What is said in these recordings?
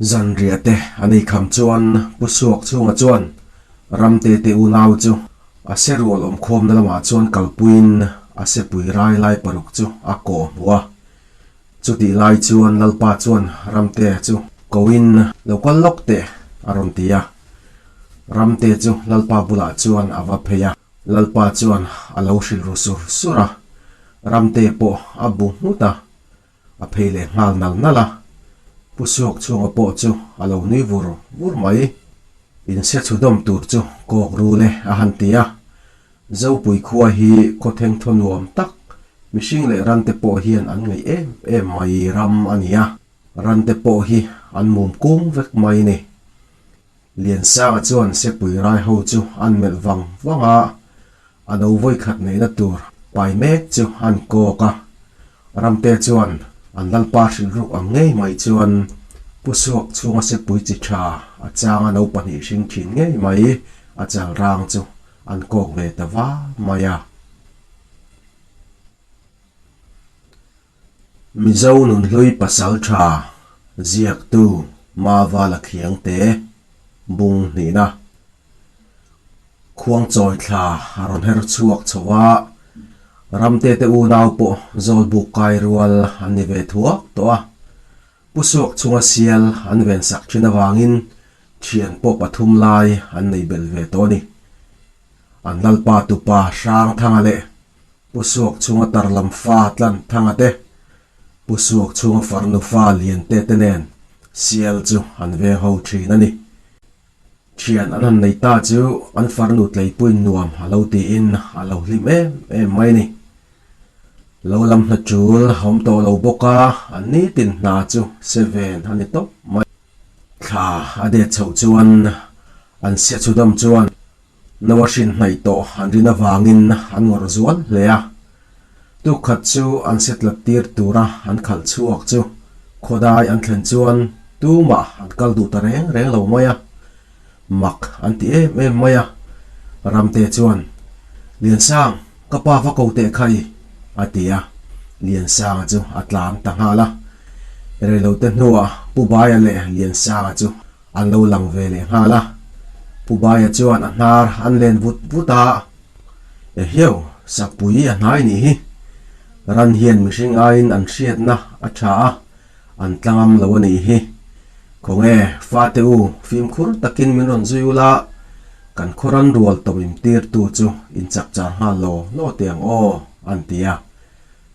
Zanriah te an ei kham chuan Pu Suak chhunga chuan Ramte te unau chu a serual awmkhawmna lamah chuan kalpuiin a sepui rai lai paruk chu a kawh hmuh a. Chutih lai chuan Lalpa chuan Ramte chu koin lo kal lawk teh a rawn ti a. Ramte chu Lalpa bulah chuan a va phei a. Lalpa chuan a lo hrilh ru sur sur a. Ramte pawh a bu nghut a. A phei leh nghal nal nal a, Pu Suak chhunga pawh chu a lo nui vur vur mai. Inse chhudawm tur chu kawk rul e a han ti a. Zopui khua hi khawtheng thaw nuam tak, mihring leh rante pawh hian an ngaih em em mai ram a ni a, rante pawh hi an mum kung vek mai ni. Liansanga chuan Sepui rai ho chu an melh vang vang a, a lo vawikhat neihna tur pai mek chu an kawk a. Ramte chuan an lalpa hrilh ruk ang ngei mai chuan Pu Suak chhunga Sepui chi tha a changa no pahnih hring thin ngei mai a chal rang chu an kawk ve ta va mai a. Mizo nunhlui pasal tha ziaktu Mavala Khiangte bung hnihna Khuangchawi thla a rawn her chhuak chho a, Ramte te unau pawh Zawlbuk kai rual an ni ve thuak tawh a, Pu Suak chunga sial an ven sak thin avangin thian pawh pathum lai an nei belh ve tawh a ni. An lalpa tupa Hrangthanga leh Pu Suak chhunga tarlam fa tlan thanga te, Pu Suak chhunga farnu fa lian te te nen sial chu an veng ho thin a ni. Thian an han nei ta chu an farnu tleipuiin nuam a lo tiin a lo hlim em em mai a ni. Lo lam hna tul a awm tawh lo bawk a, an nitin hna chu se ven a ni tawp mai. Thla a det chhoh chuan an sia chhudam chuan No a hrin hnaih tawh an rin avangin an ngawrh zual hle a. Tukkhat chu an setlat tir tura an khalh chhuak chu khawdai an thlen chuan tumah an kal duh ta reng reng lo mai a. Mak an ti em em mai a. Ramte chuan, Liansang, ka pa va ko teh khai, a ti a. Liansanga chu a tlan ta nghal a. Reilote hnuah Pu Baia leh Liansanga chu An lo lang ve leh nghal a, Pu Baia chuan a hnar an len vut vut a, Ehiau, Sakpui a hnai nih hi. Ran hian mihring aiin an hriatna a tha a, an tlangam lo a nih hi. Khawnge, fate u, fimkhur takin min rawn zui ula, kan khaw ran rual tawmim tirtu chu in chak char nghal law law teh ang aw, an ti a.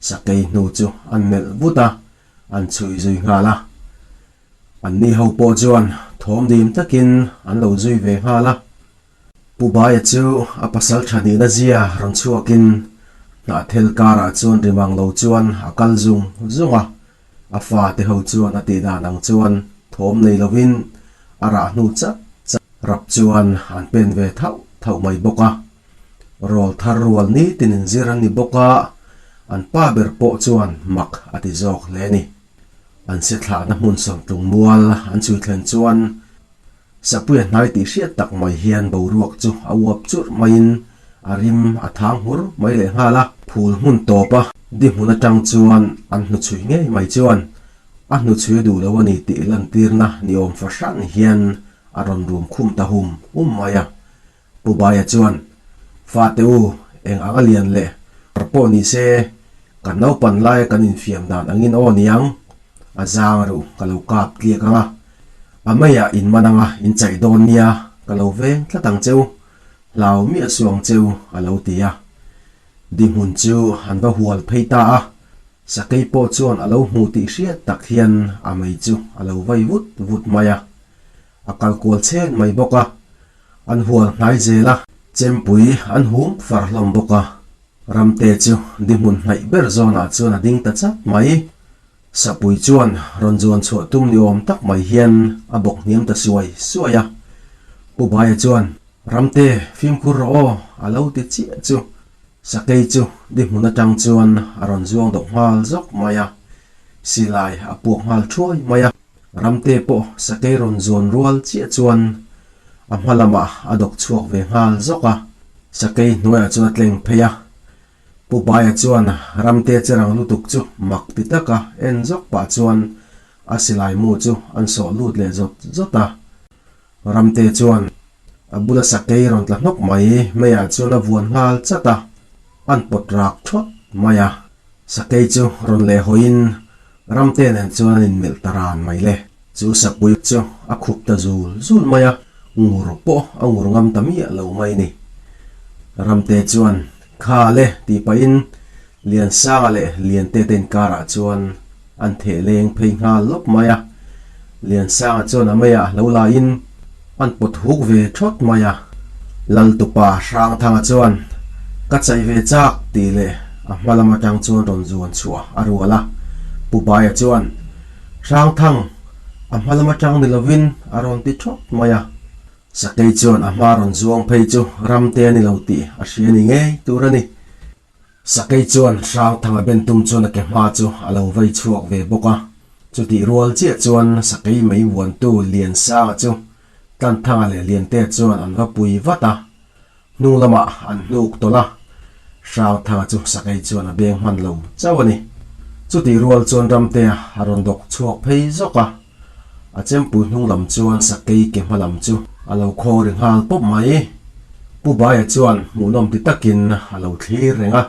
Sakei hnu chu an melh vut a, an chhui zui nghal a. Anni ho pawh chuan thawm dim takin an lo zui ve nghal a. Pu Baia chu a pasal tha nihna zia rawn chhuakin hnahthel karah chuan rimang lo chuan a kal zung zung a, a fate ho chuan a tih dan ang chuan thawm nei lovin a rah hnu chat chat rap chuan an pen ve thauh thauh mai bawk a. Rawl thar rual nitin inzir an ni bawk a, an pa ber pawh chuan mak a ti zawk hle a ni. An se thlahna hmun sawmtlung mual an chhui thlen chuan Sapuia hnai tih hriat tak mai hian boruak chu a uap churh maiin a rim a thang hmur mai leh nghal a. Phul hmun tawpa di hmun atang chuan an hnuchhui ngei mai chuan a hnuchhui a duh lo a ni tih lantirna ni awm fahran hian a rawn rum khum ta hum hum mai a. Pu Baia chuan, Fate u, eng ang a lian leh par pawh ni se, kan naupan laia kan infiam dan angin aw niang, a zang ruh ka lo kap tliak ang a, a meiah in man ang a, in chaih dawn nia, ka lo veng tlat ang che u, hlau miah suh ang che u, a lo ti a. Dihmun chu an va hual phei ta a, Sakei pawh chuan a lo hmu tih hriat tak hian a mei chu a lo vai vut vut mai a. A kal kual chhen mai bawk a, an hual hnai zel a. Chempui an hum far hlawm bawk a, Ramte chu di hmun hnaih ber zawnah chuan a ding ta chat mai. Sapui chuan rawn zuan chhuah tum ni awm tak mai hian a bawk hniam ta suai suai a. Pu Baia chuan, Ramte, fimkhur rawh aw, a lo ti chiah chu. Sakei chu di hmun atang chuan a rawn zuang dawh nghal zawk mai a, silai a puak nghal thuai mai a. Ramte pawh sakei rawn zuan rual chiah chuan a hma lamah a dawk chhuak ve nghal zawk a, sakei hnuaiah chuan a tleng phei a. Pu Baia chuan Ramte che rang lutuk chu mak ti taka en zawk pah chuan A silai mu chu an sawh lut leh zawt zawt a. Ramte chuan a bula sakei rawn tla hnawk mai meiah chuan a vuan nghal chat a, an pawt rak thawt mai a. Sakei chu rawn leh hawiin Ramte nen chuan an inmelh ta ran mai le. Chu sapui chu a khup ta zul zul mai a, ngur pawh a ngur ngam ta miah lo mai ni. Ramte chuan Kha le tih pahin Liansanga leh Liante te inkarah chuan an theh leng phei nghal lawp mai a. Liansanga chuan a meiah lo laiin an pawt huk ve thawt mai a. Laltupa Hrangthanga chuan Ka chaih ve chak tih leh a hma lam atang chuan rawn zuan chhuah a rual a. Pu Baia chuan Hrangthang, a hma lam atang ni lovin a rawn ti thawt mai a. Sakei chuan a hma rawn zuang phei chu Ramte a ni lo tih a hria ni ngei tur a ni. Sakei chuan Hrangthanga ben tum chuan a ke hma chu a lo vei chhuak ve bawk a. Chutih rual chiah chuan Sakei mei vuantu Liansanga chu Tlanthanga leh Liantea chuan an va pui vat a. Hnung lamah an hnuk tawlh a, Hrangthanga chu Sakei chuan a beng hman lo chauh a ni. Chutih rual chuan Ramtea a rawn dawk chhuak phei zawk a, a chempui hnung lam chuan Sakei ke hma lam chu a lo khaw ri nghal pawp mai. Pu Baia chuan hmuhnawm ti takin a lo thlir reng a,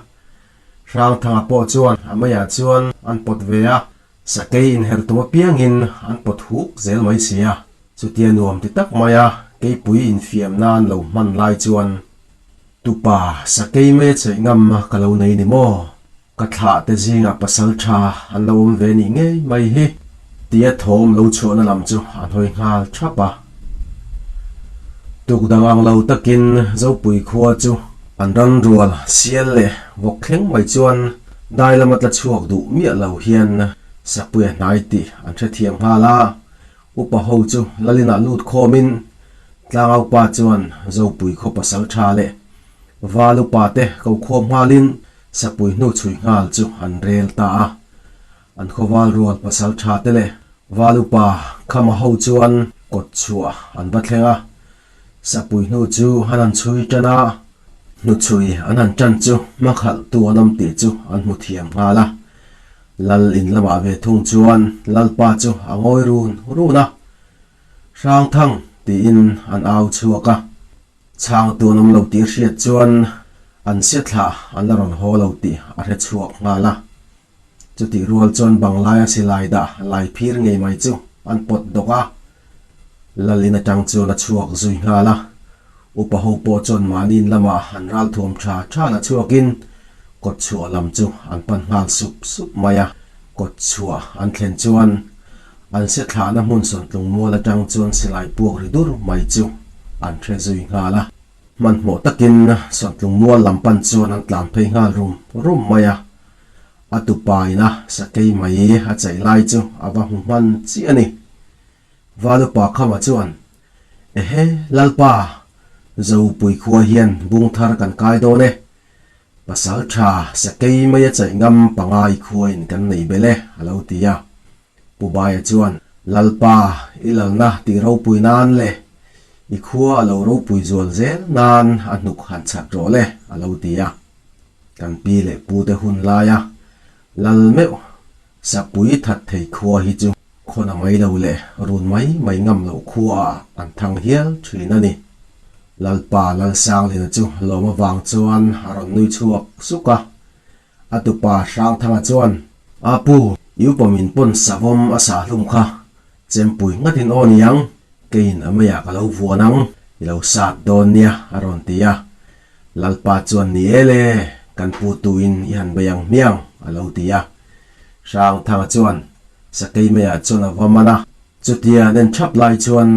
Hrangthanga pawh chuan a meiah chuan an pawt ve a, Sakei inher tum apiangin an pawt huk zel mai si a. Chutia nuam ti tak maia keipui infiam nan lo hman lai chuan, Tupa, sakei mai a chheih ngam ka lo nei ni maw? Ka thlah te zingah pasal tha an lo awm ve nih ngei mai hi, tia thawm lo chhuahna lam chu a hnawi nghal thap a. Tuk dang ang lo takin Zopui khua chu an ran rual sial leh vawk thleng mai chuan dai lama tla chhuak duh miah lo hian Sapuia hnai tih an hrethiam nghal a. Upa ho chu Lalinah lut khawmin Tlangaupa chuan Zopui khaw pasal tha leh Val upa te ko khawm nghalin Sapui hnu chhui nghal chu an rel ta a. An khaw val rual pasal tha te leh Val upa Khama ho chuan kawt chhuah an va thleng a. Sapui hnu chu an han chhui tan a, hnuchhui an han tan chu hmakhalh tu an awm tih chu an hmu thiam nghal a. Lal in lamah ve thung chuan Lalpa chu a ngawi run run a, Hrangthang tiin an au chhuak a, chhangtu an awm lo tih hriat chuan an sia thlah an la rawn haw lo tih a hre chhuak nghal a. Chutih rual chuan Banglaia silai dah lai phir ngei mai chu an pawt dawk a, Lal in atang chuan a chhuak zui nghal a, Upa ho pawh chuan mahni in lamah an ral thuam tha tha la chhuakin kawt chhuah lam chu an pan nghal sup sup mai a. Kawt chhuah an thlen chuan an se thlahna hmun sawntlung mual atang chuan silai puak ri dur mai chu an hre zui nghal a. Hmanhmawh takin sawntlung mual lam pan chuan an tlan phei nghal rum rum mai a. A tupa ina sakei mai a chaih lai chu a va hmu hman chiah a ni. Valupa Khama chuan, Ehe, Lalpa, Zopui khua hian bung thar kan kai dawn e. Pasal tha sakei mai a chaih ngam pangai khuain kan nei belh e, a lo ti a. Pu Baia chuan, Lalpa, i lalna tih ropui nan le, i khua a lo ropui zual zel nan a hnuk han chhat rawh le, a lo ti a. Kan pi leh pute hun laia lal meuh Sapui that thei khua hi chu khawna mai lo leh run mai mai ngam loh khua ah an thang hial thin a ni. Lalpa Lalsanglina chu lawm avang chuan a rawn nui chhuak suk a. A tupa Hrangthanga chuan, A pu, i upa min pawn savawm a sah hlum kha, chempui ngatin aw niang, keiin a meiah ka lo vuan ang, i lo sat dawn nia, a rawn ti a. Lalpa chuan ni e le, kan pu tuin i han bei ang hmiang, a lo ti a. Hrangthanga chuan Sakei meiah chuan a va man a, chutia an en thap lai chuan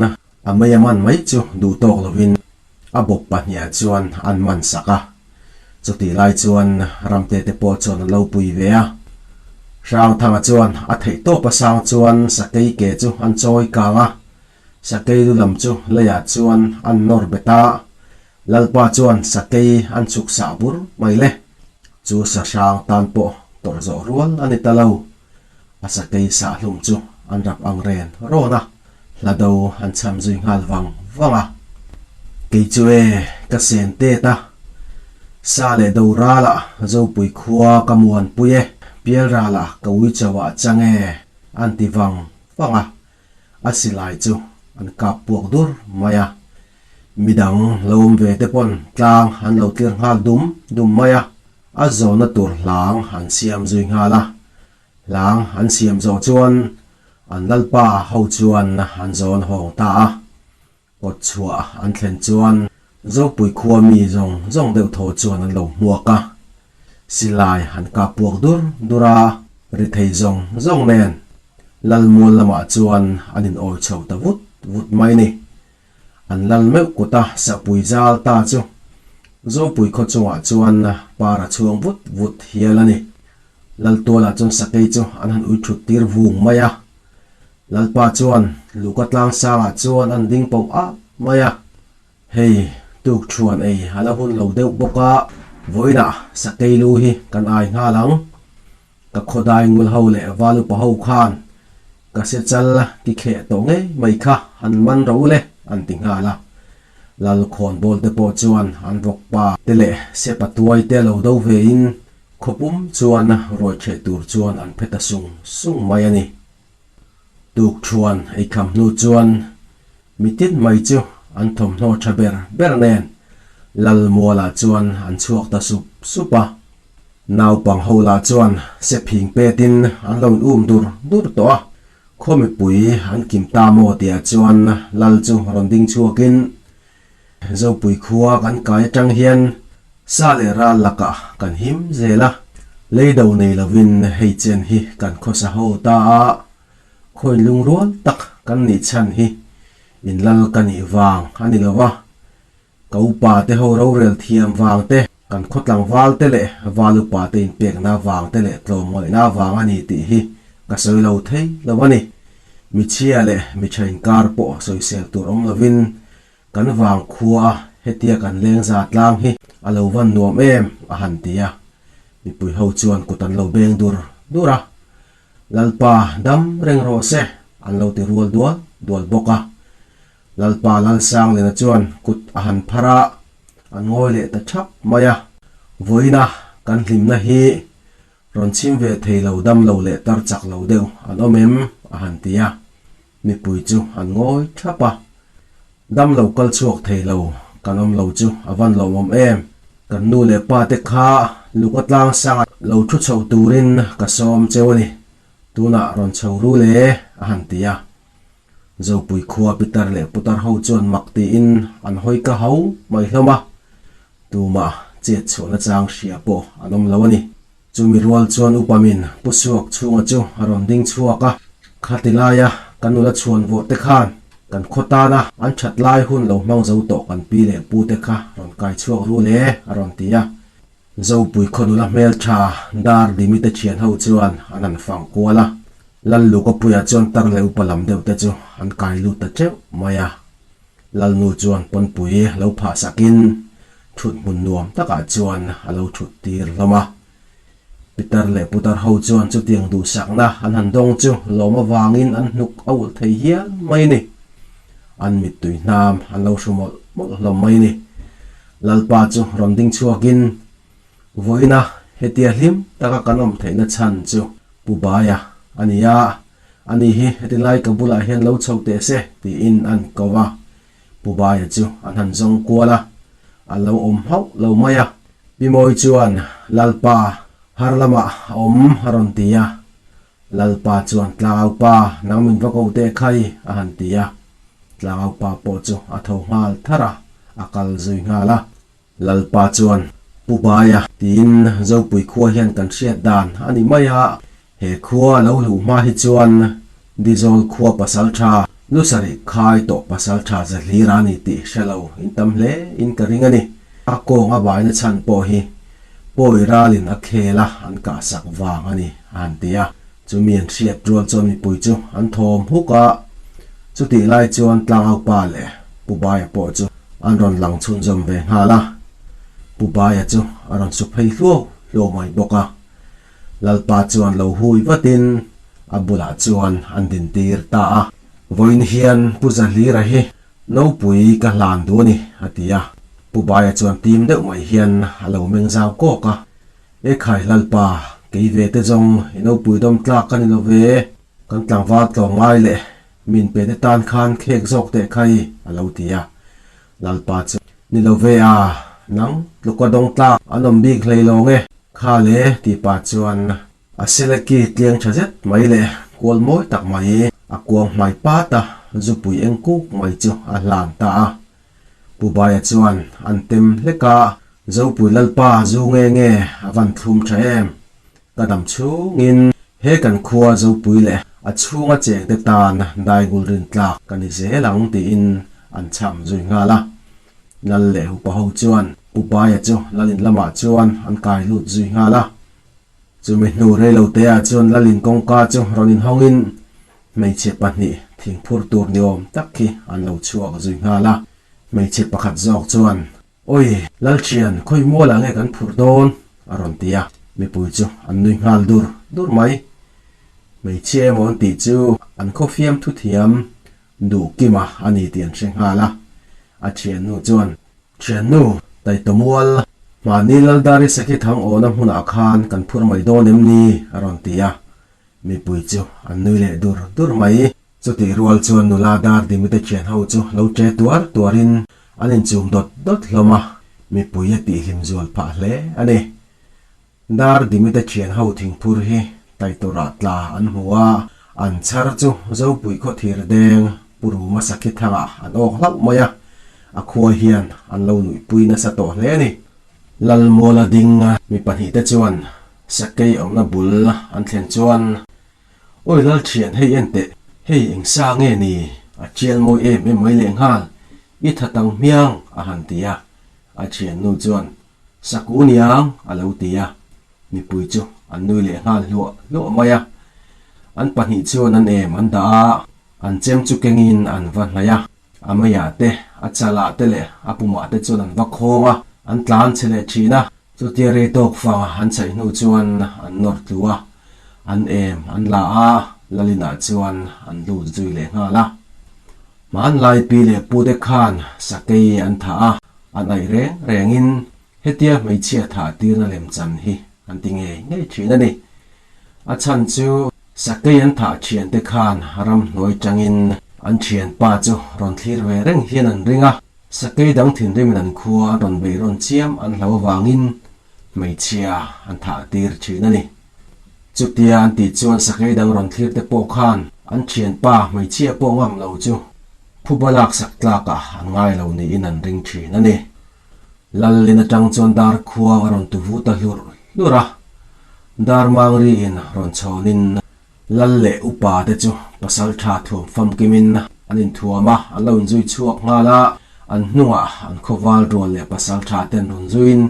a mei a man mai chu duh tawk lovin a bawp pahniah chuan an man sak a. Chutih lai chuan Ramte te pawh chuan an lo pui ve a. Hrangthanga chuan a theih tawp a sang chuan Sakei ke chu an chawi kang a, Sakei lu lam chu leiah chuan an nawr bet a, Lalpa chuan sakei an chhuk sah bur mai le. Chu sa hrang tan pawh tawrh zawh rual a ni ta lo. A sakei sah hlum chu an rap ang ren rawn a, hla do an cham zui nghal vang vang a. Kei chu e, ka sen tet a. Sa leh do ralah Zopui khua ka muanpui e, pial ralah ka ui chauh ah chang e, an ti vang. fang a, a silai chu an kap puak dur mai a. Midang lo awm ve te pawn tlang an lo tlir nghal dum dum mai a, a zawhna tur hlang an siam zui nghal a. Hlang an siam zawh chuan an lalpa ho chuan an zawn hawng ta a. Kawt chhuah an thlen chuan Zopui khua mi zawng zawng deuh thaw chuan an lo hmuak a, silai an kap puak dur dur a, ri thei zawng zawng nen Lalmual lamah chuan an in awi chho ta vut vut mai ni. An lal meuh kuta sahpui zal ta chu Zopui khaw chungah chuan par a chhuang vut vut hial a ni. Laltualah chuan sakei chu an han ui thut tir vung mai a. Lalpa chuan Luka tlangsangah chuan an ding poh ah mai a. Hei, tuk thuan ei a la hun lo deuh bawk a, vawiinah sakei lu hi kan ai nghal ang. Ka khawdai ngul ho leh valupa ho khan ka se chal ki kheh tawh ngei mai kha han man ro le an ti nghal a. Lal khawnbawl te pawh chuan an vawk pa te leh sepa tuai te lo do ve in Khawpum chuan ruai ṭheh tur chuan an phe ta sung sung mai a ni. Tuk ṭhuan eikham hnu chuan mitin mai chu an thawmhnaw ṭha ber ber nen Lalmualah chuan an chhuak ta sup sup a. Naupang ho lah chuan sephing petin an lo in um dur dur tawh a. Khaw mipui an kim ta maw tihah chuan Lal chu rawn ding chhuakin Zopui khua kan kai atang hian sa leh ral lakah kan him zel a, lei do nei lovin hei chen hi kan khawsa ho ta a, khawi lungrual tak kan nih chhan hi in lal ka nih vang a ni lo va, ka upa te ho rorel thiam vang te, kan khaw tlangval te leh val upa te inpekna vang te leh tlawmngaihna vang a ni tih hi ka sawi lo thei lo a ni. Michhia leh miṭha inkar pawh sawisel tur awm lovin Kan vang khua a hetia kan leng za tlang hi a lo van nuam em a han ti a, mipui ho chuan kut an lo beng dur dur a, Lalpa dam reng rawh se an lo ti rual dual dual bawk a. Lalpa Lalsanglena chuan kut a han phar a, an ngawi leh ta thap mai a, vawiina kan hlimna hi rawn chhim ve thei lo dam lo leh tar chak lo deuh an awm em a han ti a. Mipui chu an ngawi thap a, dam lo kal chhuak thei lo kan awm lo chu a van lawmawm em? Kan nu leh pa te kha Luka tlang sanga lo thu chho turin ka sawm cheu a ni, tunah rawn chho ru le a han ti a. Zopui khua pitar leh putar ho chuan mak tiin an hawi ka hau mai hlawm a, tumah chet chhuahna chang hria pawh an awm lo a ni. Chumi rual chuan upamin Pu Suak chhunga chu a rawn ding chhuak a, khati laia kan nula chhuan vawh te khan kan khaw tana an that lai hun lo hmang zo tawh kan pi leh pu te kha rawn kai chhuak ru le a rawn ti a. Zopui khaw nula hmeltha Dar Dimi te thian ho chuan an han fang kual a, Lallukapuia chuan tar leh upa lam deuh te chu an kai lut ta teuh mai a. Lalnu chuan pawnpui lo phah sakin thut hmun nuam takah chuan a lo thut tir hlawm a. Pitar leh putar ho chuan chutiang duhsakna an han dawng chu lawm avangin an hnuk a ulh thei hial mai a ni. An mittui hnam an lo hru mawlh mawlh hlawm mai a ni. Lalpa chu rawn ding chhuakin vawiina hetia hlim taka kan awm theihna chhan chu Pu Baia a ni a. Ani hi heti lai ka bulah hian lo chho teh se tiin an ko a, Pu Baia chu an han zawng kual a, a lo awm hauh lo mai a. Pi Mawi chuan Lalpa har lamah a awm a rawn ti a, Lalpa chuan Tlangaupa nang min va ko teh khai a han ti a, Tlangaupa pawh chu a tho nghal tharh a, a kal zui nghal a. Lalpa chuan Pu Baia tiin Zopui khua hian kan hriat dan a ni mai a, he khua lo luh hma hi chuan Dizawl khua pasaltha lu sarih khai tawh pasaltha za hlir a ni tih hre lo in tam hle in ka ring a ni. A kawng a baina chhan pawh hi pawi ralin a khel a an kahsak vang a ni a han ti a. Chumi an hriat rual chuan mipui chu an thawm huk a, chutih lai chuan Tlangaupa leh Pu Baia pawh chu an rawn lang chhunzawm ve nghal a. Pu Baia chu a rawn su phei hluau hluau mai bawk a. Lalpa chuan lo hui vatin a bulah chuan an dintir ta a. Vawiin hian Pu Zahlira hi nopui ka hlan duh a ni, a ti a. Pu Baia chuan tim deuh mai hian a lo meng zau kawk a. Ekhai Lalpa, kei ve te zawng i nopui dawm tlak ka ni lo ve. Kan tlangval tlawmngai leh min pe te tan khan khek zawk teh khai, a lo ti a. Lalpa chu, Ni lo ve a, nang tluka dawng tlak an awm bik hlei lawng e, kha le, tih pah chuan a seleki tliang tha zet mai leh kual mawi tak mai a kuang hmai pat a, zupui eng kuk mai chu a hlan ta a. Pu Baia chuan an tem hlek a, Zopui Lalpa zu nge nge a van thlum tha em? Ka dam chhungin he kan khua Zopui leh a chhunga chengte tan daingul rin tlak ka ni zel ang tiin an chham zui nghal a. Lal leh upa ho chuan Pu Baia chu Lalin lamah chuan an kai lut zui nghal a. Chumi hnu reiloteah chuan Lalin kawngka chu rawn inhawngin Hmeichhe pahnih thingphur tur ni awm tak khi an lo chhuak zui nghal a, hmeichhe pakhat zawk chuan, Awi, Lalṭhian, khawi mualah nge kan phurh dawn? a rawn ti a, mipui chu an nui nghal dur dur mai. Hmeichhia emaw an tih chu an khawfiam thuthiam duh kima a ni tih an hre nghal a, a ṭhiannu chuan, Ṭhiannu, Taitamual, hmahni Laldari Sakhi thang awhna hmunah khan kan phur mai dawn em ni? a rawn ti a, Mipui chu an nui leh dur dur mai. Chutih rual chuan nula dar Dimite thian ho chu lo che tuar tuarin an inchum dawt dawt hlawm a, mipui a tihhlim zual phah hle a ni. Dar Dimite thian ho thingphur hi Taiturah tla an hmu a, an chhar chu Zopui khaw thir deng Pu Ruma Sakhi thangah an awk hlauh mai a, a khua hian an lo nuihpui nasa tawh hle a ni. Lalmuala ding mi pahnihte chuan Sakei awmna bul an thlen chuan, Awi Lalthian hei en teh, hei eng sa nge ni? A chial mawi em em mai lehnghal, i tha tang hmiang a han ti a. A thiannu chuan, Saku niang a lo ti a. Mipui chu an nui lehnghal hluah hluah mai a. An pahnih chuan an em an dah a, an chem chu kengin an va hnaih a. A meiah te, a chalah te leh a pumah te chuan an va khawng a, an tlan chhe leh thin a. Chutia rei tawk fang an chhaih hnu chuan an nawr tlu a, an em an la a, Lalinah chuan an lut zui leh nghal a. Hmanlai pi leh pute khan sakei an thah a, an aih reng rengin hetia hmeichhia thah tirna lemchan hi an ti ngei ngei thin a ni. A chhan chu sakei an thah thiante khan ramhnuai tangin an thianpa chu rawn thlir ve reng hian an ring a, sakei dang thinrimin an khua an rawn beih rawn chiam an hlo avangin hmeichhia an thah tir thin a ni. Chutia an tih chuan sakei dang rawn thlir te pawh khan an thianpa hmeichhia pawh ngam lo chu phuba laksak tlakah an ngai lo niin an ring thin a ni. Lallin atang chuan dar khuang a rawn tu vu ta hlurh hlurh a, dar mangriin rawn chhawnin Lal leh upa te chu pasal tha thuam famkimin an inthuam a, an lo inzui chhuak nghal a, an hnungah an khawval rual leh pasal tha ten rawn zuiin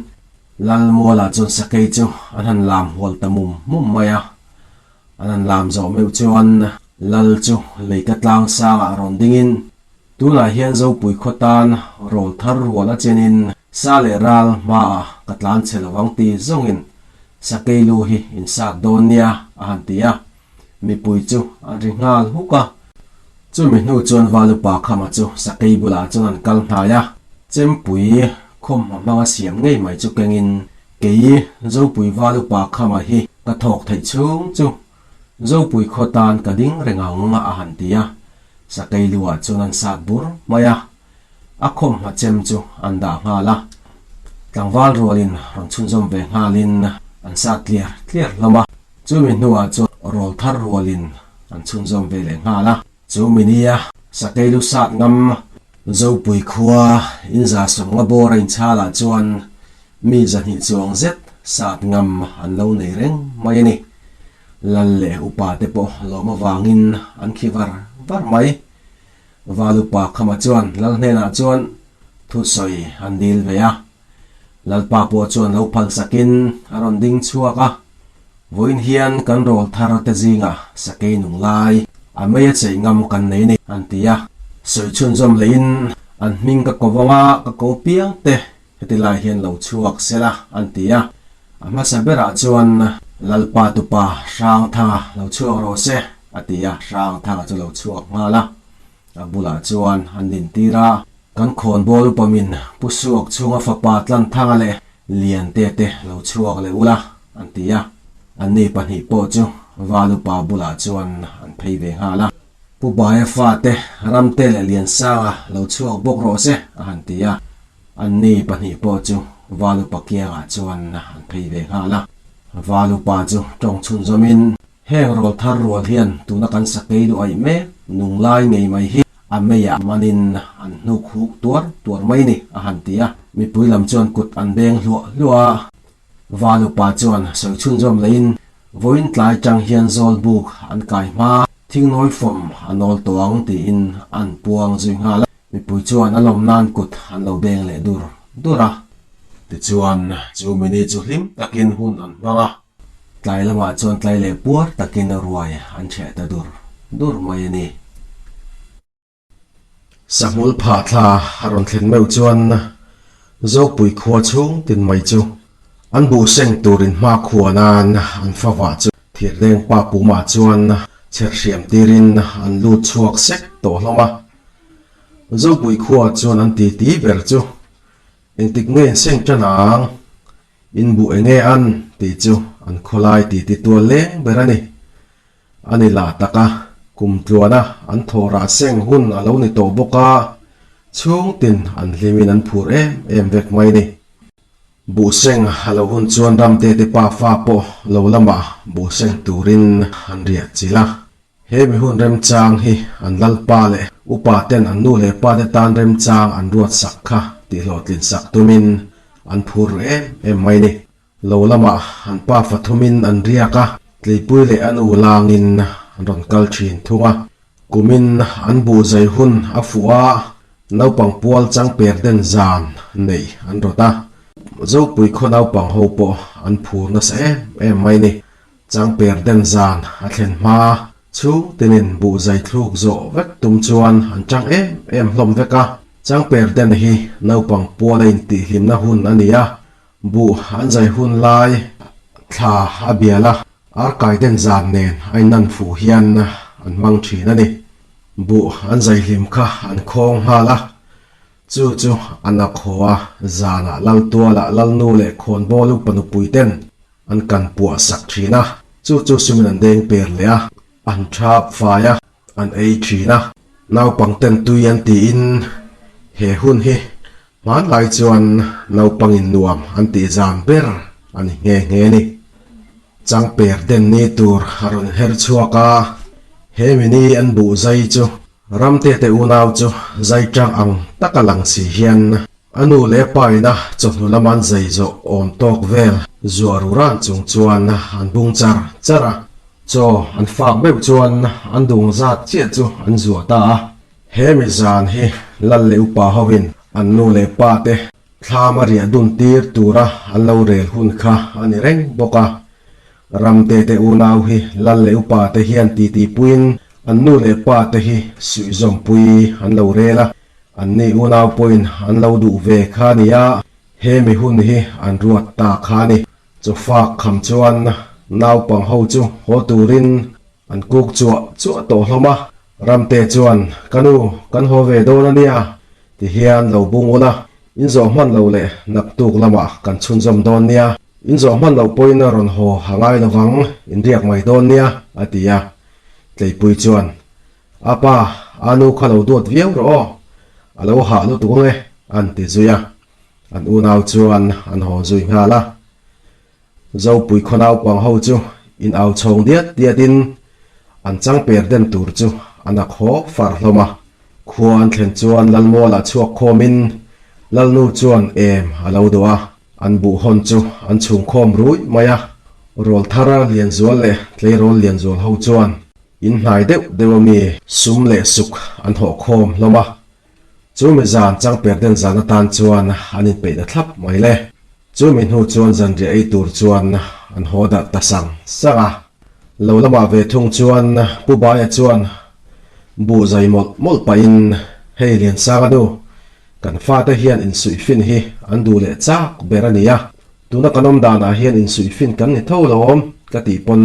Lal Mualah chuan sakei chu an han lam hual ta mum mum mai a, an han lam zawh meuh chuan Lal chu leika tlang sangah rawn dingin Tunah hian Zopui khaw tan rawl thar rual a chenin sa leh ral hmaah ka tlan chhe lo ang ti zawngin sakei lu hi in sat dawn nia a han ti a, mipui chu an ri nghal huk a. Chumi hnu chuan Valupa Khama chu sakei bulah chuan an kal hnai a, chempui khawmhma hmanga siam ngei mai chu kengin kei Zopui Valupa Khama hi ka thawk theih chhung chu Zopui khaw tan ka ding reng ang a han ti a, Sakei luah chuan an sat bur mai a, a khawmhma chem chu an dah nghal a, tlangval rualin rawn chhunzawm ve nghalin an sat tliar tliar hlawm a, chumi hnuah chuan rawl thar rualin an chhunzawm ve leh nghal a, chumi nia Sakei lu sat ngam Zopui khua inza sawmnga bawr a inchhalah chuan Mi zahnih chuang zet sat ngam an lo nei reng mai a ni. Lal leh upa te pawh lawm avangin an khi var var mai. Val upa Khama chuan Lal hnenah chuan thusawi an dil ve a. Lalpa pawh chuan lo phal sakin a rawn ding chhuak a. Vawiin hian kan rawl thar te zingah sakei nung lai a mei a cheih ngam kan nei a ni an ti a. Sawi chhunzawm leiin an hming ka ko vang a, ka ko piang te Heti lai hian lo chhuak se la, an ti a. A hmasa berah chuan Lalpa tupa Hrangthanga lo chhuak rawh se, a ti a. Hrangthanga chu lo chhuak nghal a. A bulah chuan an dintir a. Kan khawnbawl upamin Pu Suak chhunga fapa Tlanthanga leh Liante te lo chhuak leh ula, an ti a. Anni pahnih pawh chu. Valupa bulah chuan an phei ve nghal a. Pu Baia fate Ramte leh Liansanga lo chhuak bawk rawh se a han ti a. Anni pahnih pawh chu Valupa kiangah chuan an phei ve nghal a. Valupa chu tawng chhunzawmin Heng rawl thar rual hian tuna kan sakei lu aih mek nung lai ngei mai hi a meiah manin an hnuk huk tuar tuar mai ni a han ti a. Mipui lam chuan kut an beng hluah hluah a. Val upa chuan sawi chhunzawm leiin vawiin tlai tang hian zawl buk an kai hma thingnawi fawm a nawl tawh ang tiin an puang zui nghal a. Mipui chuan a lawm nan kut an lo beng leh dur dur a. Tichuan chu mini chu hlim takin hun an hmang a. Tlai lamah chuan tlai leh puar takin ruai an chheh ta dur dur mai a ni. Sahmul phah thla a rawn thlen meuh chuan Zopui khua chhung tin mai chu an buh seng turin hma khua nan an fa vah chu Thirleng pa pumah chuan chher hriam tirin an lut chhuak sek tawh hlawm a. Zopui khua chuan an titi ber chu engtik nge seng tan ang? In buh eng nge an? tih chu an khawlai titi tual leng ber a ni. A ni lah tak a, kum tluana an thaw rah seng hun a lo ni tawh bawk a, chhung tin an hlimin an phur em em vek mai ni. Buh seng a lo hun chuan Ramte te pa fa pawh lo lamah buh seng turin an riah chilh a. He mi hun remchang hi an lalpa leh upa ten an nu leh pa te tan remchang an ruat sak kha tih hlawhtlin sak tumin an phur rih em em mai ni. Lo lamah an pa fathumin an riak a, Tleipui leh a nu langin an rawn kal thin thung a. Kumin an buh zai hun a fuh a, naupang pual changper den zan neih an rawt a. Zopui khaw naupang ho pawh an phur nasa em em mai ni. Changper den zan a thlen hma chhung tinin buh zai thluk zawh vek tum chuan an chang em em hlawm vek a. Changper den hi naupang puala intihhlimna hun a ni a, buh an zai hun lai thla a bial a, arkai den zan nen a innan fuh hian an hmang thin a ni. Buh an zai hlim kha an khawng nghal a, chu chu a nak haw a, zanah Laltuala Lalnu leh Khawnbawl upa nupui ten An kan puah sak thin a, chu chu sumin an deng per leh a, an thap fai a, an ei thin a. Naupang ten tui an tiin he hun hi hmanlai chuan naupangin nuam an tih zan ber a ni nghe nghe a ni. Changper den ni tur a rawn her chhuak a, he mini an buh zai chu Ramtete unau chu zai tang ang taka lang si hian A nu leh pa ina chawhnu lama an zai zawh awm tawk vel zuah ru ran chung chuan an bung char char a, chaw an fak meuh chuan an dung zat chiah chu an zuah ta a. He mi zan hi lal leh upa hovin an nu leh pa te thlam a riah dun tir tura an lo rel hun kha a ni reng bawk a. Ramte te unau hi lal leh upa te hian titi puiin an nu leh pa te hi suihzawmpui an lo rel a. An ni unau pawhin an lo duh ve kha nia, he mi hun hi an ruat ta kha ni. Chawfak kham chuan naupang ho chu haw turin an kuk chuah chuah tawh hlawm a. Ramte chuan, Ka nu, kan haw ve dawn a nia, ti hian lo bung ula, in zawh hman lo leh naktuk lamah kan chhunzawm dawn nia. In zawh hman loh pawhin a rawn haw a ngai lovang, in riak mai dawn nia, a ti a. Tleipui chuan, A pa, a nu kha lo duat viau rawh aw, a lo hah lutuk ang e, an ti zui a. An unau chuan an haw zui nghal a. Zopui khaw naupang ho chu in au chhawng diat diatin an changper den tur chu an ak haw far hlawm a. Khua an thlen chuan Lalmualah chhuak khawmin Lalnu chuan em a lo duh a. An buh hawn chu an chhung khawm rui mai a. Rawlthar Lianzual leh Tleirawl Lianzual ho chuan In hnai deuh deuh a mi sum leh suk an hawh khawm hlawm a, chu mi zan changper den zan atan chuan an inpeih ta thlap mai le. Chu mi hnu chuan zanriah ei tur chuan an haw darh ta sang sang a. Lo lamah ve thung chuan Pu Baia chuan buh zai mawlh mawlh pahin, Hei Liansanga nu, kan fate hian insuihfin hi an duh leh chak ber a nia, tuna kan awm danah hian insuihfin kan ni tho lo awm ka tih pawn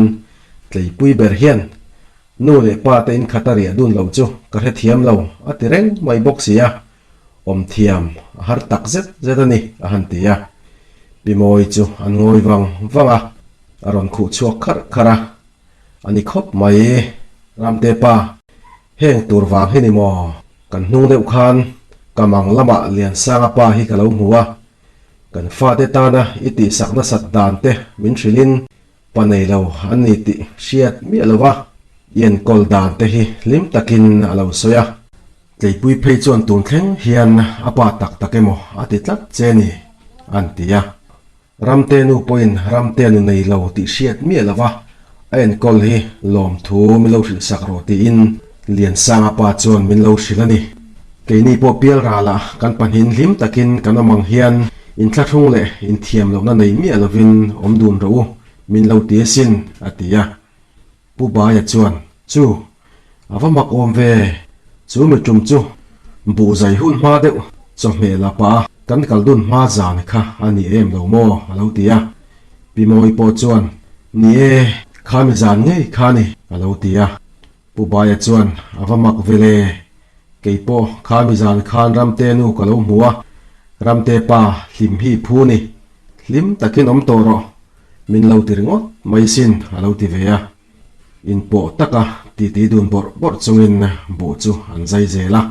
Tleipui ber hian nu leh pa te in khat a riah dun lo chu ka hrethiam lo a ti reng mai bawk si a, awm thiam a har tak zet zet a ni a han ti a. Pi Mawi chu an ngawi vang vang a, a rawn khuh chhuak kharh kharh a. A ni khawp mai, Ramte pa, heng tur vang hi ni maw? Kan hnung deuh khan ka mang lamah Liansanga pa hi ka lo hmu a, kan fate tana i tihsak nasat dan te min hrilhin pa nei lo an ni tih hriat miah lo va, i enkawl dan te hi hlim takin a lo sawi a. Tleipui phei chuan tun thleng hian a pa tak tak emaw a ti tlat che ni, an ti a. Ramte nu pawhin Ramte nu nei lo tih hriat miah lo va, a enkawl hi lawmthu min lo hrilh sak rawh tiin Liansanga pa chuan min lo hrilh a ni. Keini pawh pialralah kan pahnin hlim takin kan awm ang hian inthlahrung leh inthiam lohna nei miah lovin awm dun rawh u, min lo ti asin, a ti a. Pu Baia chuan, Chu, a va mak awm ve, chu mi tum chu buh zai hun hma deuh chawhmeh la pah a kan kal dun hma zan kha a ni em lo maw? a lo ti a. Pi Mawi pawh chuan, Ni e, kha mi zan ngei kha ni, a lo ti a. Pu Baia chuan, A va mak ve le, kei pawh kha mi zan khan Ramte nu ka lo hmu a, Ramte pa hlim hi phu ni, hlim takin awm tawh rawh, Min lo ti ringawt mai sin a lo ti ve a, inpawh taka titi dun bawrh bawrh chungin buh chu an zai zel a,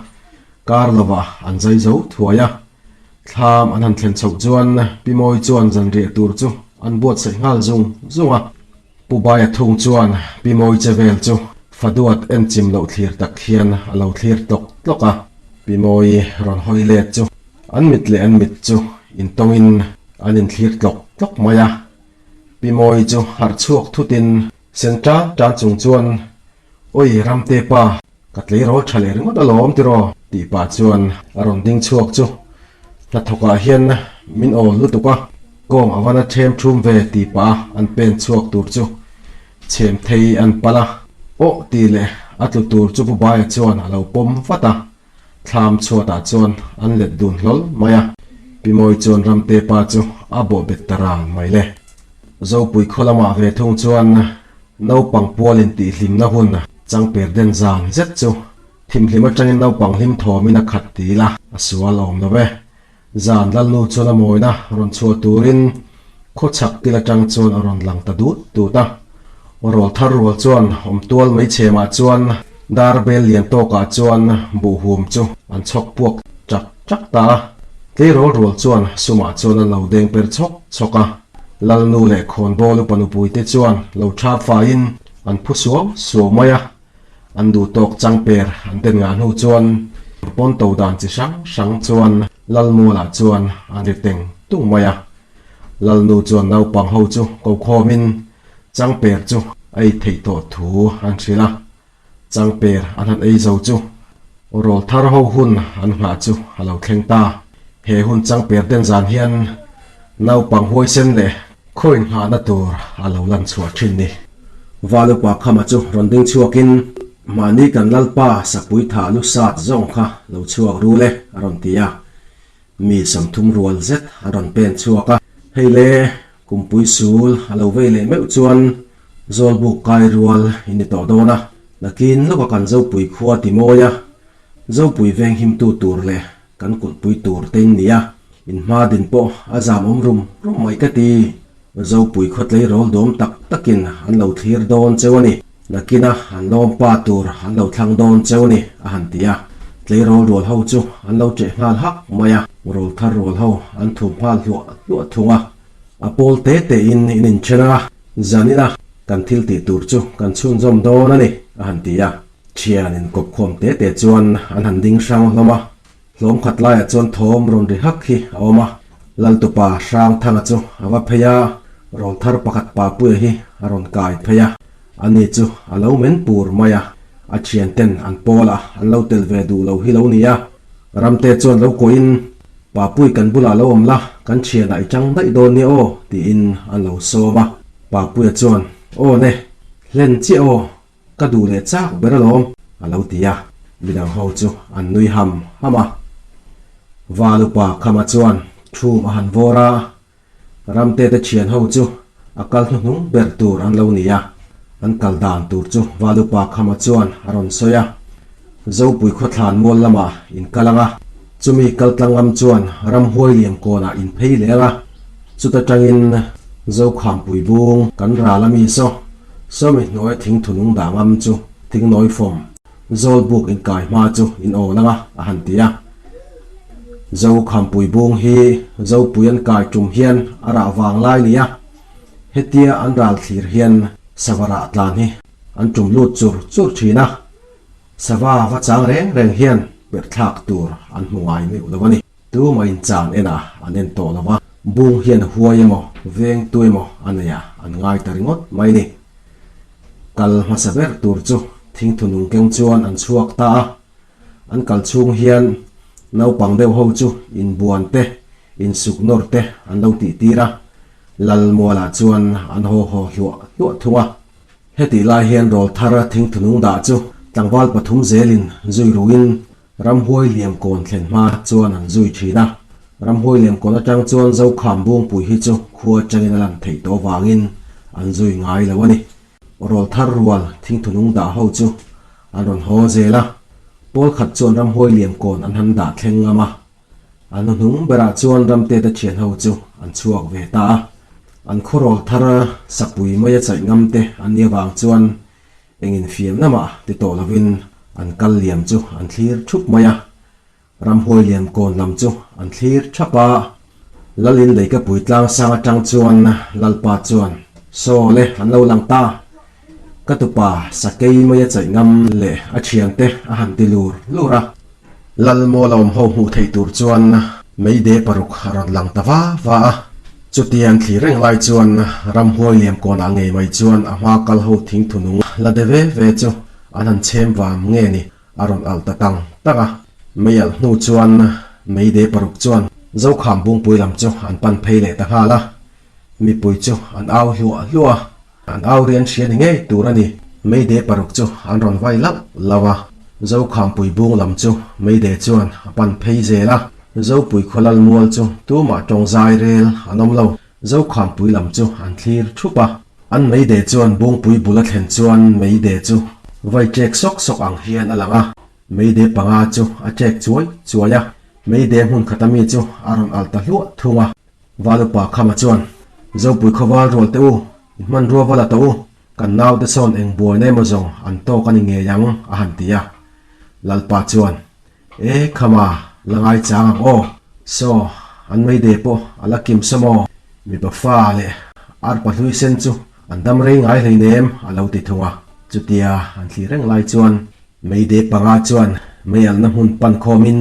kar lovah an zai zo thuai a. Thlam an han thlen chhoh chuan Pi Mawi chuan zanriah tur chu an buatsaih nghal zung zung a. Pu Baia thung chuan Pi Mawi che vel chu faduat enchim loh thlir tak hian a lo thlir tlawk tlawk a. Pi Mawi rawn hawi let chu an mit leh an mit chu intawngin An inthlir tlawk tlawk mai a, Pi Mawi chu harh chhuak thutin sen tan tan chung chuan, Awi Ramte pa, ka tleirawl tha leh ringawt alawm tiraw? tih pah chuan a rawn ding chhuak chu hnathawkah hian min awl lutuk a, kawng a van a them thum ve tih pah a an pen chhuak tur chu chhem thei an pal a, Awh tih leh a tlu tur chu Pu Baia chuan a lo pawm vat a. Thlam chhuatah chuan an let dun hlawl mai a, Pi Mawi chuan Ramte pa chu a bawh bet ta ran mai le. Zopui khaw lamah ve thung chuan naupang pualin tihhlimna hun changper den zan zet chu thimhlim atangin naupang hlim thawmin a khat ti ila a sual awm lo e. Zan Lalnu chuan a mawina rawn chhuah turin khawchhak kil atang chuan a rawn lang ta dut dut a. Rawl thar rual chuan awmtual mai chhemah chuan dar bel lian tawkah chuan buhhum chu an chhawk puak chak chak ta a. Tleirawl rual chuan sumah chuan an lo deng per chhawk chhawk a. Lalnu leh khawnbawl upa nupuite chuan lo thap faiin an phu suau suau mai a. An duh tawk changper an den ngah hnu chuan pawn to dan chi hrang hrang chuan Lalmualah chuan an ri teng tung mai a. Lalnu chuan naupang ho chu ko khawmin changper chu a ei theih tawh thu an hrilh a. Changper an han ei zo chu rawl thar ho hun an nghah chu a lo thleng ta. He hun changper den zan hian naupang huaisen leh Khawiin nghahna tur a lo lan chhuah thin ni. Valupa Khama chu rawn ding chhuakin, Mahni kan Lalpa Sapui tha lu sat zawng kha lo chhuak rul e, a rawn ti a. Mi 30 rual zet an rawn pen chhuak a. Hei le, kumpui sul a lo vei leh meuh chuan Zawlbuk kai rual i ni tawh dawn a. Nakin lawka kan Zopui khua ti mawi a, Zopui veng himtu tur leh Kan kulhpui tur te in nia, in hma din pawh a zam awm rum rum mai ka ti. Zopui khawtlei rawl dawm tak takin an lo thlir dawn cheu a ni. Nakina an lawm pa tur an lo thlang dawn cheu a ni, a han ti a. Tleirawl rual ho chu an lo ṭeh nghal hak mai a, rawl thar rual ho an thum nghal hluah hluah thung a. A pawl te tein in inṭhen a, zanina kan thil tih tur chu kan chhunzawm dawn a ni, a han ti a. Thian inkawpkhawm te te chuan an han ding hrang hlawm a, hlawm khat laiah chuan thawm rawn ri hak hi a awm a. Laltupa Hrangthanga chu a va phei a, rawl thar pakhat Papuia hi a rawn kai phei a, ani chu a lo men pur mai a, a thianten an pawlah an lo tel ve duh lo hi lo ni a. Ramte chuan lo kuahin, Papui kan bulah lo awm la, kan thianah i tang daih dawn nia aw, tiin an lo sawm a. Papuia chuan, Aw ne, hlen chiah aw, Ka duh leh chak ber alawm, a lo ti a. Midang ho chu an nui ham ham a. Val upa Khama chuan thum a han vawr a, Ramte te thian ho chu a kal hnuhnung ber tur an lo ni a. An kal dan tur chu Val upa Khama chuan a rawn sawi a. Zopui khawthlan mual lamah in kal ang a, chumi kal tlang ngam chuan ramhuai liam kawnah in phei leh ang a, chuta tangin Zokhampui bung kan ral a mi saw. Sawmi hnuai thingthunung dah ngam chu thingnawi fawm Zawlbuk inkai hma chu in aw lang a, a han ti a. Zo khampui bung hi Zopui an kai tum hian a rah vang lai ni a, hetia an ral thlir hian sava rah tlan hi an tum lut chur chur thin a, sava va chang reng reng hian perh thlak tur an hmu ngai meuh lo a ni. Tumah in chan en a an en tawh lo a, bung hian huai emaw veng tu emaw a nei a an ngai ta ringawt mai ni. Kal hmasa ber tur chu thingthu nung keng chuan an chhuak ta a, an kal chhung hian naupang deuh ho chu inbuan te, insuk nawr te an lo tih tir a, lal mualah chuan an haw haw hluah hluah thung a. Hetih lai hian rawlthar thingthu nung dah chu tlangval pathum zelin zui ruin Ramhuai Liamkawn thlen hma chuan an zui thin a, Ramhuai Liamkawn atang chuan Zokham Bungpui hi chu khua atangin a lan theih tawh avangin an zui ngai lo a ni. Rawlthar rual thingthunung dah ho chu an rawn haw zel a, pawl khat chuan Ramhuai Liamkawn an han dah thleng ngam a, a hnuhnung berah chuan Ramtete thian ho chu an chhuak ve ta a, an khaw rawlthar sapui maia chaih ngam te an nih avang chuan Eng infiamna mah ti tawh lovin an kal liam chu an thlir thup mai a, ramhuai lian kawn lam chu an thlir thap a. Lalin Leikapui tlang sang atang chuan Lalpa chuan, Saw le, an lo lang ta. Ka tupa sakei mai a chaih ngam leh a thiante a han ti lur lur a. Lal Mualawm ho hmuh theih tur chuan meide paruk a rawn lang ta va va a. Chuti an thlir reng lai chuan ramhuai liam kawnah ngei mai chuan a hma kal ho thingthu nung la de ve ve chu an han chhem vam nge ni a rawn alh ta tang tang a. Mei alh hnu chuan meide paruk chuan Zokham Bungpui lam chu an pan phei leh ta nghal a. Mipui chu an au hluah hluah a. An au rian hria ni ngei tur a ni. Meide paruk chu an rawn vai lauh lauh a. Zokhampui bung lam chu Meide chuan a pan phei zel a. Zopui khawlal mual chu tumah tawng zai rel an awm lo. Zokhampui lam chu an thlir thup a. An Meide chuan Bungpui bul a thlen chuan Meide chu vai ṭek sawk sawk ang hian a lang a. Meide panga chu a ṭek chuai chuai a. Meide hmun khata mi chu a rawn alh ta hluah thung a. Valupa Khama chuan, Zopui khawval rual teh u, i hmanrua va la tawh u, kan naute sawn eng buaina emaw zawng an tawk a ni ngei ang, a han ti a. Lalpa chuan, E Khama, la ngai chang ang aw. Saw, an meidei pawh a la kim sa maw? Mipa fa leh arpa hlui sen chu an dam rei ngai hleinem, a lo ti thung a. Chutia an thlir reng lai chuan meidei panga chuan meialna hmun pan khawmin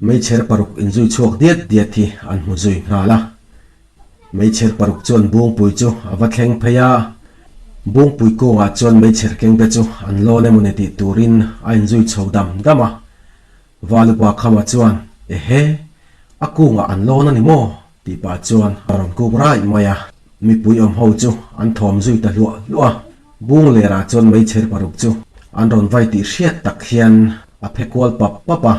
Meichher paruk inzui chhuak diat diat hi an hmu zui nghal a. Meichher paruk chuan Bungpui chu a va thleng phei a, Bungpui kungah chuan meichher kengte chu an lawn emaw ni tih turin a inzui chho dam dam a. Valupa Khama chuan, Ehe, a kungah an lawn a ni maw? tih pah chuan a rawn kuk raih mai a. Mipui awm ho chu an thawm zui ta hluah hluah a. Bung lerah chuan meichher paruk chu an rawn vai tih hriat tak hian a phe kual pap pap a.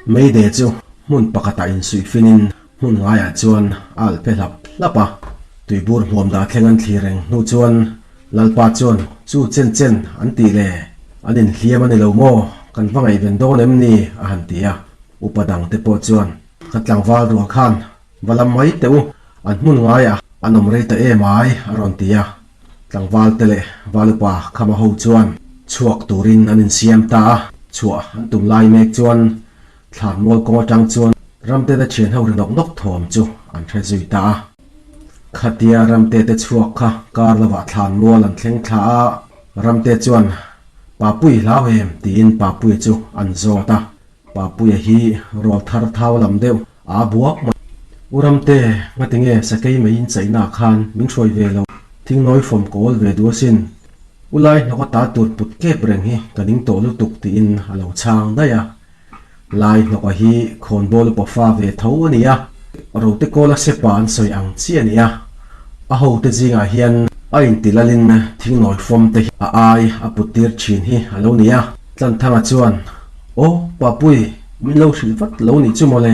Meide chu hmun pakhatah insuih finin hmun ngaiah chuan a alh phe hlap hlap a. Tuibur hmuam dah thleng an thlir reng hnu chuan Lalpa chuan chu chen chen an tih le, an inhliam a ni lo maw, kan va ngaihven dawn em ni a han ti a. Upa dangte pawh chuan ka tlangval rual khan Va lam mai teh u, an hmun ngaiah an awm rei ta em ai, a rawn ti a. Tlangval te leh Valupa Khama ho chuan chhuak turin an insiam ta a, chhuah an tum lai mek chuan Thlanmual kawng atang chuan Ramtete thian ho ri nawk nawk thawm chu an hre zui ta a. Khatia Ramtete chhuak kha kar lovah Thlanmual an thleng thla a, Ramte chuan Papui hlau em tiin Papuia chu an zawt a. Papuia hi rawl thar thau lam deuh aa buak mai. U Ramte, ngatinge sakei mai in chaihna ah khan min hruai ve lo, thingnawi fawm ka awl ve duh asin. U lai hnawk a ta tur put kep reng hi ka ning tawh lutuk tiin a lo chhang daih a. Lai hnawka hi khawnbawl upa fa ve tho a ni a, rote kawla sepa an sawi ang chi a ni a. A hote zingah hian a intilalin thingnawi fawm te hi a ai a put tir thin hi a lo ni a. Tlanthanga chuan, Aw, Papui, min lo hrilh vat lo nih chu mawle,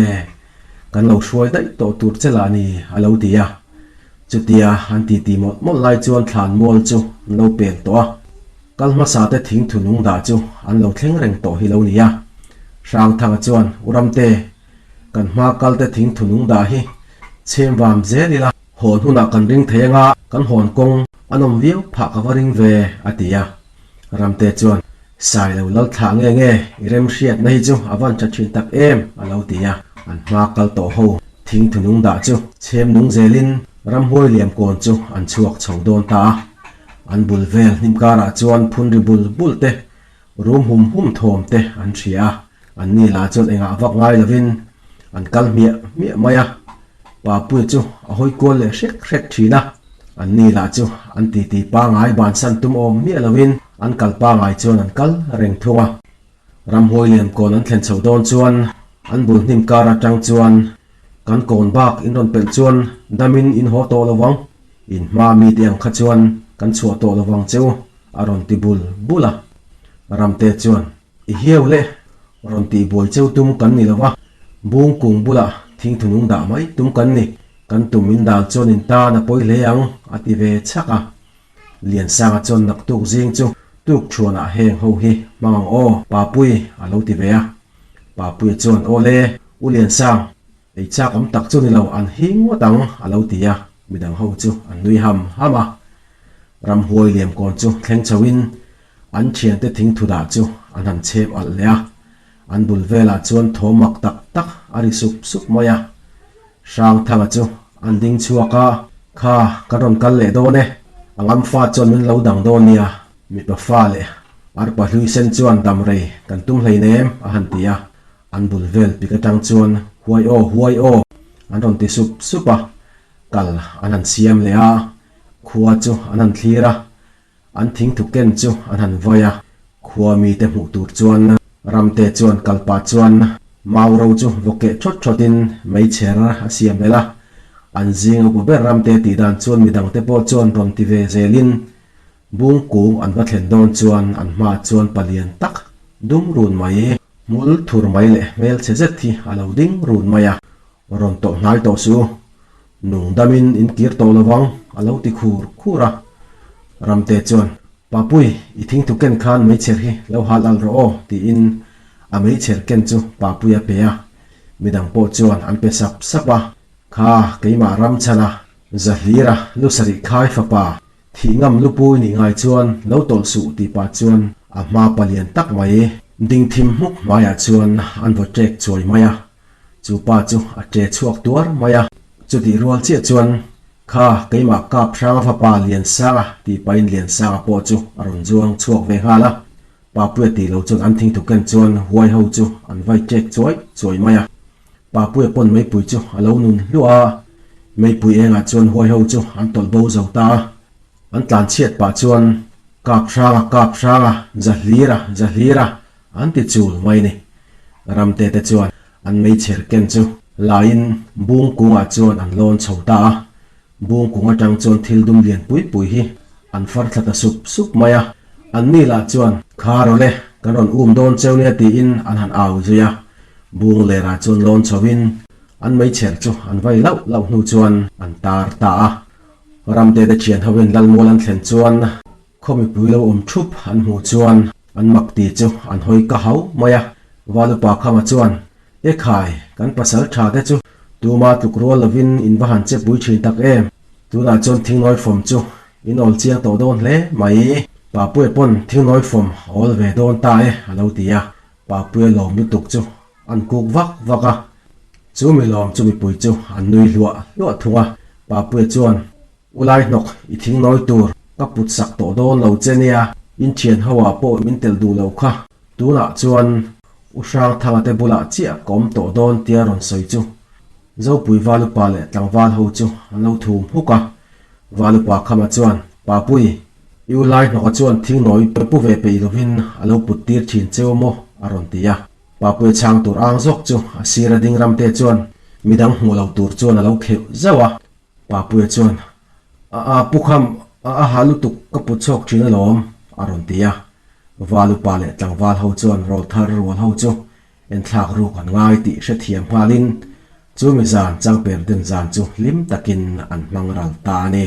kan lo hruai daih tawh tur che lah ni, a lo ti a. Chutia an titi mawlh mawlh lai chuan thlan mual chu an lo pel tawh a, kal hmasa te thingthu nung dah chu an lo thleng reng tawh hi lo ni a. Hrangthanga chuan, U Ramte, kan hma kal te thingthu nung dah hi chhem vam zel ila. Hawn hunah kan ring thei anga kan hawn kawng a nawm viau phah ka va ring ve, a ti a. Ramte chuan, Sai lo lal thlah nge nge, i remhriatna hi chu a van tha thin tak em, a lo ti a. An hma kal tawh ho thing thunung dah chu chhem nung zelin ramhuai liam kawn chu an chhuak chho dawn ta a. An bul vel hnim karah chuan phun ri bul bul te, rum hum hum thawm te an hria a. An ni lah chuan engah vak ngai lovin an kal hmiah hmiah mai a. Papuia chu a hawi kual leh hrek hrek thin a, an ni lah chu an titi pangai bansan tum awm miah lovin an kal pangai chuan an kal reng thung a. Ramhuai lian kawn an thlen chho dawn chuan an bul hnim kar atang chuan kan kawn bak in rawn pelh chuan damin in haw tawh lo vang, in hma mite ang kha chuan kan chhuah tawh lo vang che u a rawn ti bul bul a. Ramte chuan I hiau le, rawn tih buai cheu tum kan ni lo va, bung kung bulah thingthunung dah mai tum kan ni, kan tum in dal chuan in tan a pawi hle ang, a ti ve chhak a. Liansanga chuan naktuk zing chu tuk thuanah heng ho hi hmang ang aw, Papui a lo ti ve a. Papuia chuan aw le, U Liansang, ei chak awm tak chu ni lo, an hing ngawt ang, a lo ti a, midang ho chu an nui ham ham a. Ramhuai liamkawn chu thleng chhoin An thiante thingthu dah chu an han chhep alh leh a, an bul velah chuan thaw mak tak tak a ri sup sup mai a. Hrangthanga chu an ding chhuak a, Kha, kan rawn kal leh dawn e, a ngam fa chuan min lo dang dawn nia, mipa fa leh arpa hlui sen chuan dam rei kan tum hleinem a han ti a, an bul vel pik atang chuan huai aw huai aw an rawn ti sup sup a, kal an han siam leh a, khua chu an han thlir a. An thingthu ken chu an han vai a, khua mite hmuh tur chuan Ramte chuan kalpa chuan mau ro chu vaw keh thawt thawtin meichher a siam belh a. An zing a upa ber Ramte tih dan chuan midangte pawh chuan rawn ti ve zelin bung kung an va thlen dawn chuan an hmaah chuan palian tak dum run mai, hmul thur mai leh hmelchhe zet hi a lo ding run mai a, rawn tawh hnai tawh suh u. Nung damin in kir tawh lo vang, a lo ti khur khur a. Ramte chuan, Papui, i thingthu ken khan meichher hi lo hal alh rawh aw, tiin a meichher ken chu Papui a pe a. Midang pawh chuan an pe sap sap a. Kha, keimah Ramchhana, Zahlira, Lusarih khai fapa, thih ngam lupui nih ngai chuan lo tawlh suh tih pah chuan a hma palian tak mai ding thim hmuk hmaiah chuan an vaw ṭek chuai mai a. Chu pa chu a ṭe chhuak tuar mai a, chutih rual chiah chuan, Kha, keimah kap hranga fapa Liansanga tih pahin Liansanga pawh chu a rawn zuang chhuak ve nghal a. Papuia tih lo chuan an thingthu ken chuan huai ho chu an vai ṭek chuai chuai mai a. Papuia pawn meipui chu a lo nun hluah a, meipui engah chuan huai ho chu an tawlh bo zo ta a. An tlan chhiat pah chuan, Kap hranga, kap hranga, za hlir a, za hlir a, an ti chul mai ni. Ramte te chuan an meichher ken chu laiin bung kungah chuan an lawn chho ta a. Bung kung atang chuan thil dum lian pui pui hi an far thla ta sup sup mai a. An ni lah chuan, Kha rawh le, kan rawn um dawn cheu nia tiin an han au zui a. Bung lerah chuan lawn chhoin an meichher chu an vai lauh lauh hnu chuan an tar ta a. Ramte te thian hoin Lalmual an thlen chuan khaw mipui lo awm thup an hmuh chuan an mak ti chu an hawi ka hau mai a. Valupa Khama chuan, E khai, kan pasal tha te chu tuma tluk rual lovin in va han che pui thin tak em? Tunah chuan thingnawi fawm chu in awl chiang tawh dawn hle mai. Papuia pawn thingnawi fawm a awl ve dawn ta e a lo ti a. Papuia lawm lutuk chu an kuk vak vak a, chu mi lawm chu mipui chu an nui hluah hluah thung a, Papuia chuan, U lai hnawk, i thing nawi tur ka put sak tawh dawn lo che nia, in thian ho ah pawh min telh duh lo kha, tunah chuan U Hrangthanga te bulah chiah ka awm tawh dawn tia rawn sawi chu Zopui Valupa leh tlangval ho chu an lo thum huk a, Valupa Khama chuan, Papui, i u lai hnawka chuan thing nawi pu ve peih lovin a lo put tir thin cheu maw? a rawn ti a. Papuia chhang tur ang zawk chu a sir a ding ramte chuan midang hmuh lo tur chuan a lo kheuh zauh a. Papuia chuan, A a pu kham, a a ha lutuk ka put chhawk thin alawm, a rawn ti a. Val upa leh tlangval ho chuan rawlthar rual ho chu enthlak ruk an ngai tih hrethiam nghalin chu mi zan changper den zan chu hlim takin an hmang ral ta a ni.